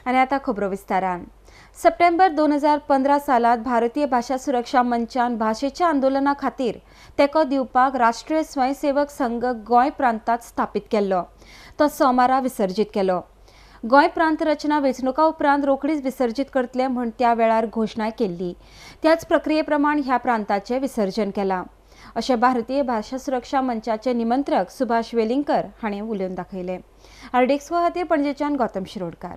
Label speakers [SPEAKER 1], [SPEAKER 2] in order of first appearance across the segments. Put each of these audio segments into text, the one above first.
[SPEAKER 1] आनी आतां खबरो विस्तारान. सप्टेंबर 2015 सालांत भारतीय भाशा सुरक्षा मंचान भाशेच्या आंदोलना खातीर तेंको दिवपाक राष्ट्रीय स्वयंसेवक संघ गोंय प्रांतांत स्थापीत केल्लो. तो सोमारा विसर्जीत केलो. गोंय प्रांत रचना वेंचणुका उपरांत रोखडीच विसर्जीत करतले म्हूण त्या वेळार घोशणा केल्ली. त्याच प्रक्रिये प्रमाण ह्या प्रांताचें विसर्जन केलां अशें भारतीय भाशा सुरक्षा मंचाचे निमंत्रक सुभाष वेलिंगकर हांणी उलोवन दाखयलें. आरडीएक्स खातीर पणजेच्यान गौतम शिरोडकार.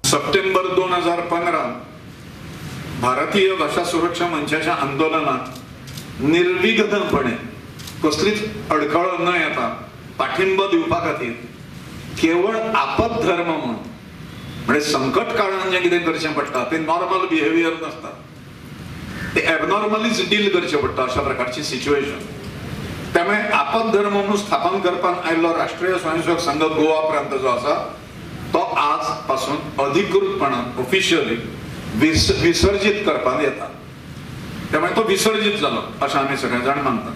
[SPEAKER 2] सप्टेंबर 2015 भारतीय भाशा सुरक्षा मंचाच्या आंदोलनात निर्विघ्नपणे कसलीच अडखळ न येता पाठिंबो दिवपा खातीर केवळ आपदधर्म म्हणून, म्हणजे संकट काळान जें कितें करचें पडटा तें नॉर्मल बिहेवियर नासता, ते एबनॉर्मलीच डील करचें पडटा अशा प्रकारची सिच्युएशन. त्यामुळे आपदधर्म म्हणून स्थापन करपाक आयिल्लो राष्ट्रीय स्वयंसेवक संघ गोवा प्रांत जो आसा तो आज पासून अधिकृतपणान ऑफिशियली विसर्जीत करपाक येता. त्यामुळे तो विसर्जीत जालो अशें आमी सगळे जाण मानतात.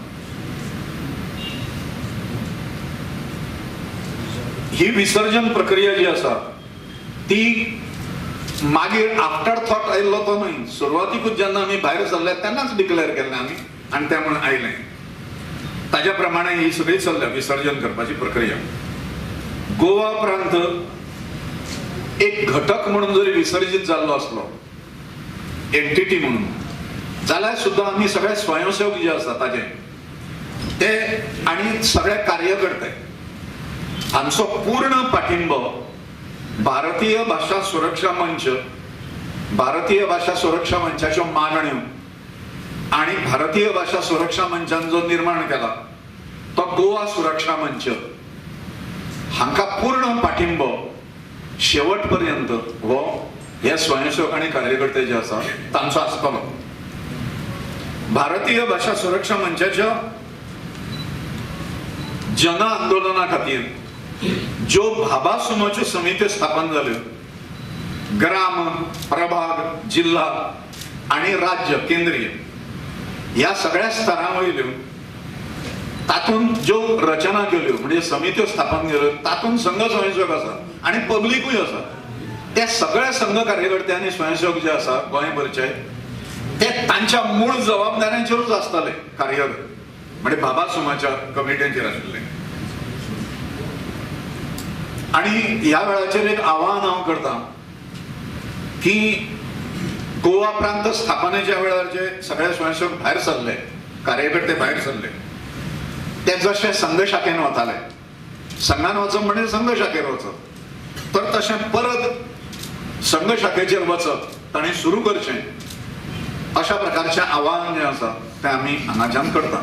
[SPEAKER 2] ही विसर्जन प्रक्रिया जी आसा ती मागीर आफ्टर थॉट आयिल्लो तो न्हय, सुरवातीकूच जेन्ना आमी भायर सरले तेन्नाच डिक्लेअर केल्लें आमी आनी ते म्हूण आयलें. ताज्या प्रमाणे ही सगळी चल्ल्या विसर्जन करपाची प्रक्रिया. गोवा प्रांत एक घटक म्हणून जरी विसर्जीत जाल्लो आसलो एंटिटी म्हणून जाल्यार सुद्दां आमी सगळे स्वयंसेवक जे आसा ताजे ते आनी सगळे कार्यकर्ते हांचो पूर्ण पाठिंबो भारतीय भाशा सुरक्षा मंच, भारतीय भाशा सुरक्षा मंचाच्यो मागण्यो आनी भारतीय भाशा सुरक्षा मंचान जो निर्माण केला तो गोवा सुरक्षा मंच हांकां पूर्ण पाठिंबो शेवट पर्यंत हो हे स्वयंसेवक आनी कार्यकर्ते जे आसा तांचो आसतलो. भारतीय भाशा सुरक्षा मंचाच्या जन आंदोलना खातीर ज्यो भाभा सुमाच्यो समित्यो स्थापन जाल्यो, ग्राम, प्रभाग, जिल्हा आनी राज्य केंद्रीय ह्या सगळ्या स्तरां वयल्यो तातूंत ज्यो रचना केल्यो म्हणजे समित्यो स्थापन केल्यो तातूंत संघ स्वयंसेवक आसा आनी पब्लिकूय आसा. त्या सगळ्या संघ कार्यकर्ते आनी स्वयंसेवक जे आसा गोंयभरचे ते तांच्या मूळ जबाबदाऱ्यांचेरूच आसताले कार्यरत, म्हणजे बाबा सुमाच्या कमिट्यांचेर आशिल्ले. आनी ह्या वेळाचेर एक आव्हान हांव करता की गोवा प्रांत स्थापनेच्या वेळार जे सगळे स्वयंसेवक भायर सरले, कार्यकर्ते भायर सरले, ते जशे संघ शाखेन वताले, संघान वचप म्हणजे संघ शाखेर वचप, तर तशें परत संघ शाखेचेर वचप ताणें सुरू करचें अशा प्रकारचें आव्हान जें आसा तें आमी हांगाच्यान करता.